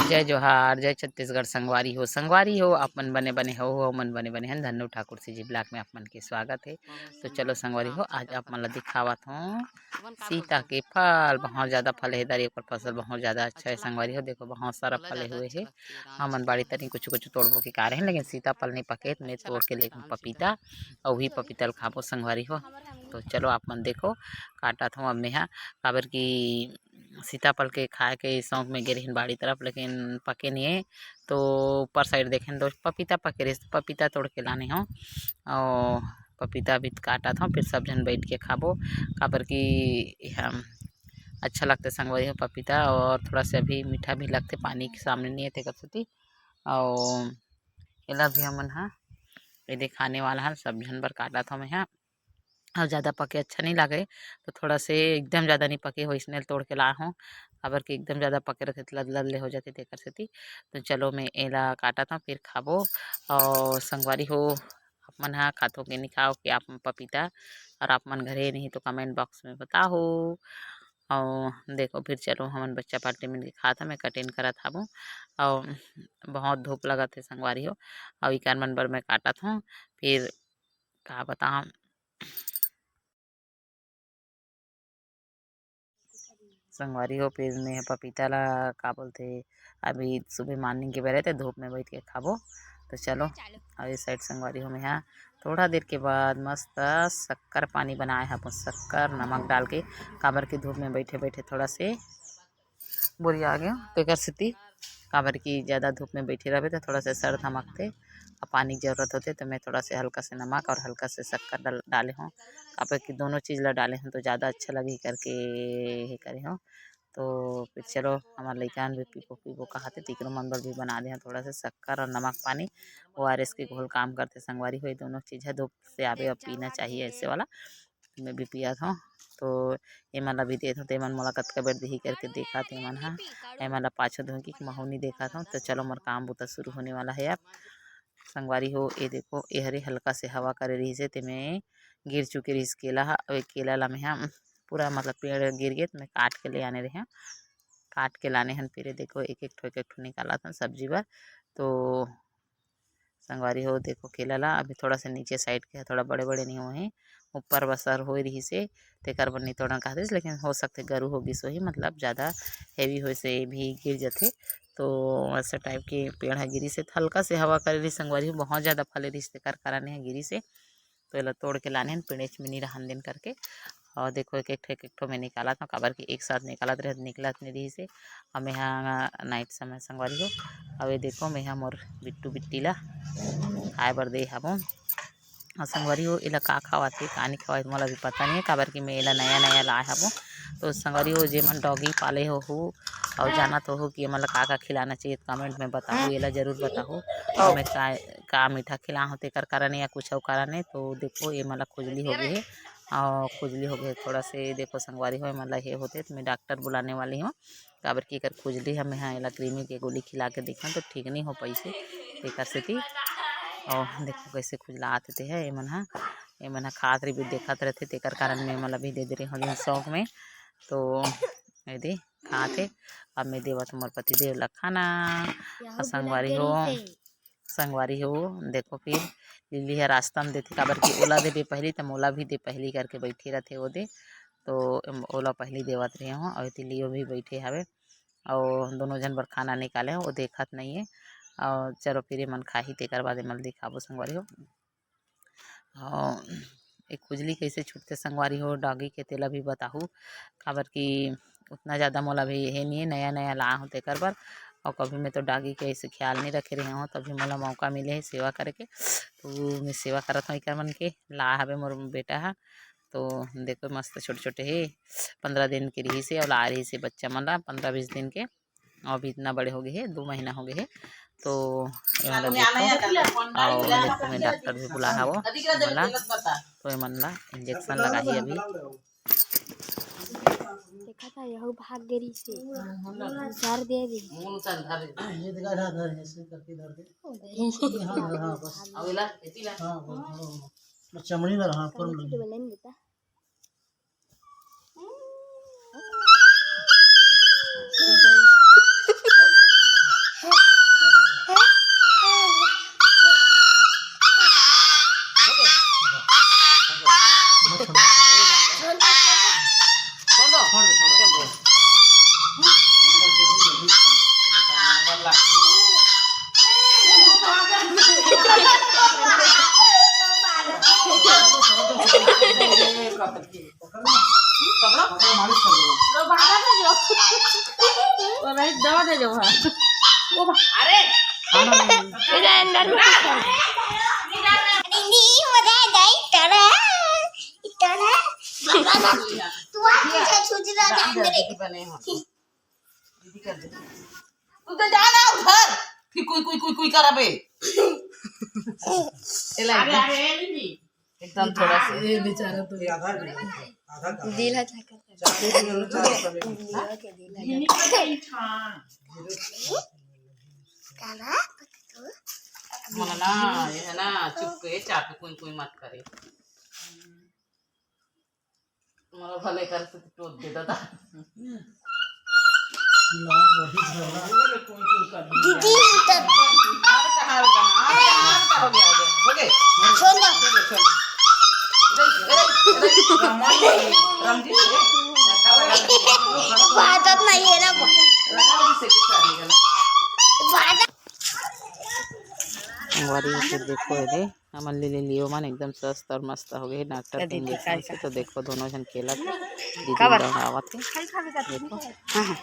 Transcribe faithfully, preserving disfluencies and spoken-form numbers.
जय जोहार, जय छत्तीसगढ़ संगवारी हो। संगवारी हो, आप मन बने बने हो, हो मन बने बने हन। धन्नू ठाकुर CG vlog में आप मन के स्वागत है। तो चलो संगवारी हो, आज आप मन ला दिखावत हूँ सीता के फल। बहुत ज्यादा फले हे दारी, ओकर फसल बहुत ज्यादा अच्छा है संगवारी हो। देखो बहुत सारा फले हुए है। हमन बाड़ी तनी कुछ कुछ तोड़बो के कार है, लेकिन सीता फल नहीं पके, मैं तोड़ के लेके पपीता, अउ वही पपीता ल खाबो संगवारी हो। तो चलो आप मन देखो, काटत हूँ अब मेहा, काबर की सीताफल के खाए के शौक में गे रहिन बाड़ी तरफ, लेकिन पके नहीं है। तो ऊपर साइड देखें तो पपीता पके रहिस, पपीता तोड़ के लाने हूँ। और पपीता अभी काटत हूँ, फिर सब झन बैठ के खाबो, काबर कि हम अच्छा लगता है संगवारी हो पपीता, और थोड़ा सा अभी मीठा भी लगते, पानी के सामने नहीं है तेकर सेती। और एला भी हमन हा एदे खाने वाला हन, सब झन बर काटत हूँ मैं हा। और ज़्यादा पके अच्छा नहीं लागे, तो थोड़ा से एकदम ज़्यादा नहीं पके हो, इसने तोड़ के लाए हों, काबर कि एकदम ज़्यादा पके रहते तो लद लद ले हो जाते तेकर सेती। तो चलो मैं एला काटत हूँ, फिर खाबो। और संगवारी हो, आप मन हा खाथो के नहीं खाओ कि आप मन पपीता, और आप मन घरे नहीं तो कमेंट बॉक्स में बताओ। और देखो फिर चलो हमन बच्चा पार्टी मन के खात हमें कटिंग करत हाबो। और बहुत धूप लगत है संगवारी हो, और इकर मन बर मैं काटत हूँ। फिर का बताऊँ संगवारी हो, फिर मैं पपीता ला का बोलथे, अभी सुबह मॉर्निंग के बेरे ते धूप में बैठ के खाबो। तो चलो, और इस साइड संगवारी हो, मैं हा थोड़ा देर के बाद मस्त शक्कर पानी बनाए हबो, शक्कर नमक डाल के, काबर के धूप में बैठे बैठे थोड़ा से बोरिया आ गया, तेकर सेती, काबर कि ज़्यादा धूप में बैठे रहबे तो थोड़ा सा सर धमकते, और पानी की जरूरत होते, तो मैं थोड़ा से हल्का से नमक और हल्का से शक्कर डाल डाले हूँ, काबर कि दोनों चीज़ ला डाले हूँ तो ज़्यादा अच्छा लगी करके ये करे हूँ। तो फिर चलो, हमारे लइका भी पीबो पीबो कहाते, तिकरो मन बर भी बना दे हूँ थोड़ा सा शक्कर और नमक पानी, ORS के घोल काम करते संगवारी हो, ये दोनों चीज़ है, धूप से आवे अब पीना चाहिए ऐसे वाला। मैं भी पियात हूँ। तो एमन ला भी देत हूँ, तो एमन मोला कतका बेर देही करके देखत, एमन हा, एमन ला पाछू धुन की महू नहीं देखत हूँ। तो चलो, मोर काम बुता शुरू होने वाला है अब। संगवारी हो, ये देखो, ये हरे हल्का से हवा करे रहिस हे, तेमे गिर चुके रहिस केला हा। अउ ये केला ला मैं हा पूरा, मतलब, पेड़ गिर गे, तो मैं काट के ले आने रहे, काट के लाने हन। फिर ये देखो, एक एक ठो, एक एक ठो निकालत हन सब्जी बर। तो संगवारी हो, देखो केला ला, अभी थोड़ा सा नीचे साइड के, थोड़ा बड़े बड़े नहीं होए, ऊपर बसर होए रहिस हे, तेकर बर नहीं तोड़न कहत रहिस, लेकिन हो सकथे गरू हो गिस होही, मतलब ज़्यादा हैवी होए से भी गिर जथे। तो ऐसे टाइप के पेड़ ह गिरिस हे, हल्का से हवा करे रहिस संगवारी हो, बहुत ज़्यादा फले रहिस, तेकर कारण ये गिरिस हे। तो एला तोड़ के लाने हन, पेड़ेच में नहीं रहन देन करके। और देखो, एक एक ठो, एक एक ठो मैं निकालत हूँ, काबर कि एक साथ निकालत रहे, निकलत नहीं रहिस हे। अब मैं हा नाइट समय संगवारी हो, अब ये देखो, मैं हा मोर बिट्टू बिट्टी ला खाए बर दे हबो। और संगवारी हो, एला का खवाथे, का नहीं खवाथे, मोला भी पता नहीं है, काबर कि मैं एला नया नया लाए हबो। तो संगवारी हो, जेमन डॉगी पाले हो, हो और जाना तो हो कि एमन ला का का खिलाना चाहिए, तो कमेंट में बताओ, एला जरूर बताओ। और मैं का, का मीठा खिला हो, तेकर कारण या कुछ और कारण है। तो देखो, ये मला खुजली हो गई है, और खुजली हो गई है थोड़ा से। देखो संगवारी हो, ये मला ये होते तो मैं डॉक्टर बुलाने वाली हूँ, काबर कि एकर खुजली हमें हा एला कृमि के गोली खिला के देखन तो ठीक नहीं हो पाइसे, तेकर सेती। और देखो कैसे खुजलात हे ते है, एमन हा, एमन हा खात रही भी देखत रहते, तेकर कारण मैं मला भी दे दे रही हूँ शौक में। तो ये दे खात हे, अब मैं देवत मोर पति देव ला खाना। और संगवारी हो, संगवारी हो, देखो फिर लिली ह रास्ता में देथे, काबर कि ओला देबे पहली, त मोला भी दे पहली करके बैठे रहथे ओ दे। तो ओला पहली देवत रहे हो, और एती लियो भी बैठे हवे, और दोनों झन बर खाना निकाले हो, वो देखत नहीं है। और चलो फिर एमन खाही, तेकर बाद एमन दिखाबो संगवारी हो। और एक खुजली कैसे छूटते संगवारी हो डॉगी के, तेला भी बताहू, काबर कि उतना ज़्यादा मोला भी हे नहीं है, नया नया ला हो तेकर बर। और कभी मैं तो डॉगी के ऐसे ख्याल नहीं रखे रहे हो, तभी मोला मौका मिले है सेवा करे के, तो मैं सेवा करत हूँ एकर मन के। ला हवे मोर बेटा हा, तो देखो मस्त छोटे छोटे हे, पंद्रह दिन के रहिस हे, और ला रहिस हे बच्चा मन ला पंद्रह बीस दिन के। अभी इतना बड़े हो गए हे, दो महीना हो गए हे। तो एमन ला देखो, और देखो मैं डॉक्टर भी बुला हवो, एमन ला तो एमन ला इंजेक्शन लगाही अभी। देखा था, यहू भाग गई से। सर दे दे। ये देखा था, धर, ऐसे करके धर दे। ओ दे। हाँ, हाँ, बस। हाँ, बस, हाँ। चमड़ी में रहा, ऊपर में लगी। बने नहीं देता। अरे, ए जा अंदर में। नी हो जाए जाई, इतना, इतना। बाबा ना, तू आ, तुझे छुजरा जाए मेरे। बने हो। दीदी कर दे। तू तो जा ना उधर। फिर कुई, कुई, कुई, कुई करबे। ए लाई। अरे, अरे, ए दीदी। एकदम थोड़ा सा। ये बेचारा तो ये आधा घंटा, आधा घंटा। दिल है, चाकू। चाकू भी ले लो, चाकू भी ले लो। दिल है, दिल है। काला, पता तो? मना ना, ये है ना, चुप के, चाकू कुई कुई मत करे। मोला भले कर से टोक दे दादा। दीदी, तब छोड़ ना। बात नहीं है ना। बात संगवारी हो, फिर देखो एदे, हमन ले, ले लियो मन एकदम स्वस्थ और मस्त हो गए डॉक्टर के इंजेक्शन से। तो देखो, दोनों झन केला के दीदी दौड़ावत हे। देखो, हाँ, हाँ।